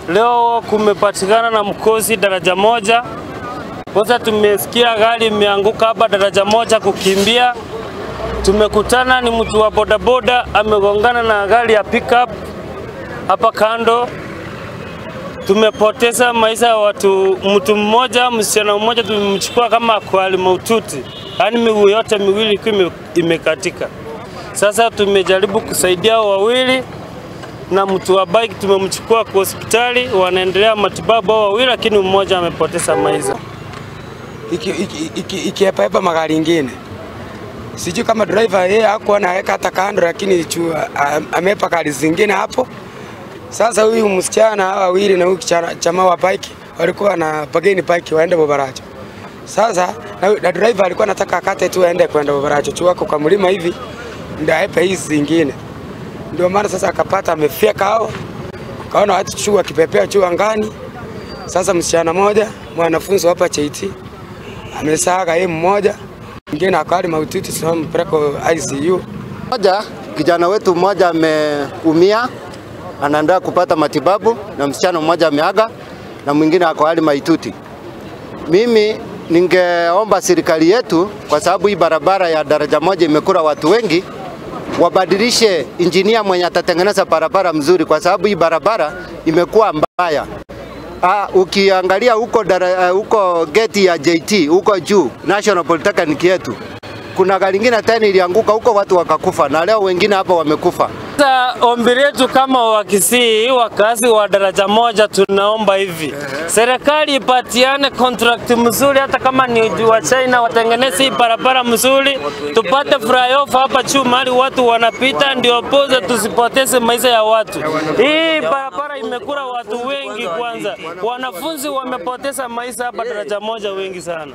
Leo kumepatikana na mkosi daraja moja. Kwanza tumesikia gari imeanguka hapa daraja moja kukimbia. Tumekutana ni mtu wa bodaboda amegongana na gari ya pickup hapa kando. Tumepoteza maisha ya watu, mtu mmoja, msichana mmoja tumemchukua kama kwa hali mahututi. Yaani miguu yote miwili imekatika. Sasa tumejaribu kusaidia wawili na mtu wa bike tumemchukua kwa hospitali, wanaendelea matibabu wawili, lakini mmoja amepoteza maisha. Ikiepa magari ingine. Sijui kama driver yeye hakuwa anaweka hata kando, lakini amepa gari zingine hapo. Sasa huyu msichana hawa wawili na huyu chama wa bike walikuwa na bageni bike waende Bobaracho. Sasa na driver alikuwa anataka akate tu aende kwenda Bobaracho, tu wako kwa mlima hivi ndio aepe hizi zingine. Ndio maana sasa akapata amefika hao. Kaona watu chua kipepea chua angani. Sasa msichana mmoja mwanafunzi hapa JT amesaga yeye mmoja, mwingine akali mahututi sasa mpeleko ICU. Mmoja kijana wetu mmoja ameumia, anaendelea kupata matibabu, na msichana mmoja ameaga na mwingine ako hali mahututi. Mimi ningeomba serikali yetu, kwa sababu hii barabara ya daraja moja imekula watu wengi, wabadilishe injinia mwenye atatengeneza barabara mzuri, kwa sababu hii barabara imekuwa mbaya. Ukiangalia huko huko gate ya JT huko juu National Polytechnic yetu, kuna gari nyingine tena ilianguka huko, watu wakakufa, na leo wengine hapa wamekufa. Sasa ombi letu kama Wakisii, wakazi wa daraja moja, tunaomba hivi serikali ipatiane contract mzuri, hata kama ni wa China watengeneze barabara mzuri, tupate flyover hapa juu mahali watu wanapita, ndio poza tusipoteze maisha ya watu. Hii barabara imekula watu wengi, kwanza wanafunzi wamepoteza maisha hapa daraja moja wengi sana.